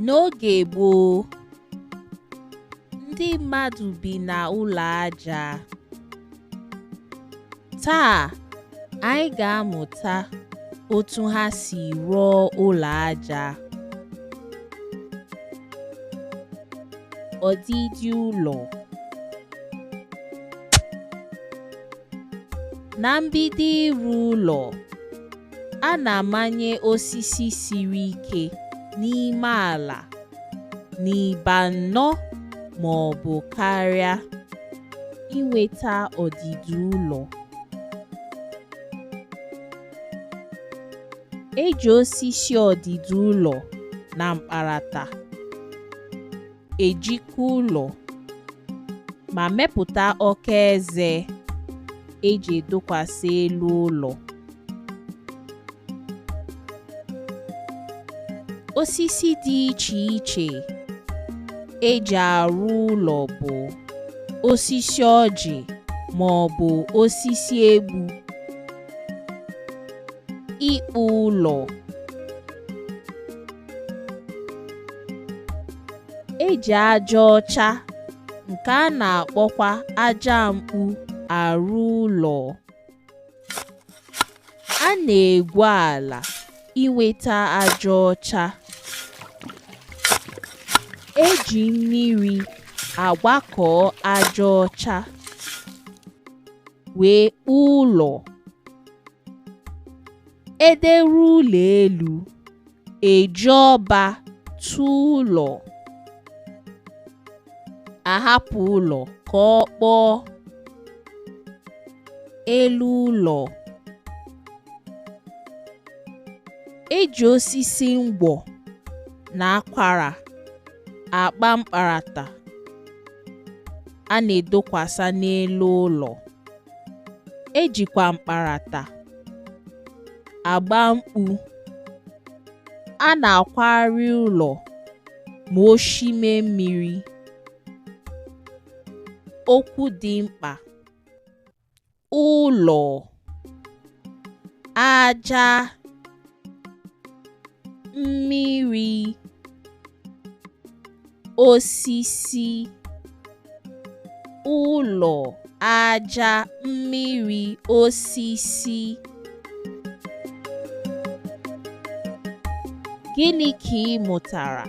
N'oge gboo, ndị mmadụ bi na ụlọ aja. Taa, anyị ga-amụta otu ha si rụọ ụlọ aja. Ọdịdị ụlọ. Na mbido ịrụ ụlọ, a na-amanye osisi siri ike n'ime ala n'ịba anọ ma ọ bụ karịa inweta ọdịdị ụlọ. E ji osisi ọdịdị ụlọ na mkparata ejikọ ụlọ ma mepụta ọka eze e ji edokwasị elu ụlọ. Osisi dị iche iche e ji arụ ụlọ bụ osisi ọjị ma ọ bụ osisi egbu, ịkpụ ụlọ. E ji aja ọcha nke a na-akpọkwa aja mkpu arụ ụlọ. A na-egwu ala inweta aja ọcha. E ji mmiri agwakọ aja ọcha wee kpụọ ụlọ. E deruo ụlọ elu, e ji ọba tụọ ụlọ. A hapụ ụlọ ka ọ kpọọ. Elu ụlọ. E ji osisi ngwọ na akwara akpa mkparata a na-edokwasa n'elu ụlọ. E jikwa mkparata agba mkpu. A na-akwagharị ụlọ ma o shime mmiri. Okwu dị mkpa: ụlọ, aja, mmiri, osisi, ụlọ, aja, mmiri, osisi. Gịnị ka ị mụtara?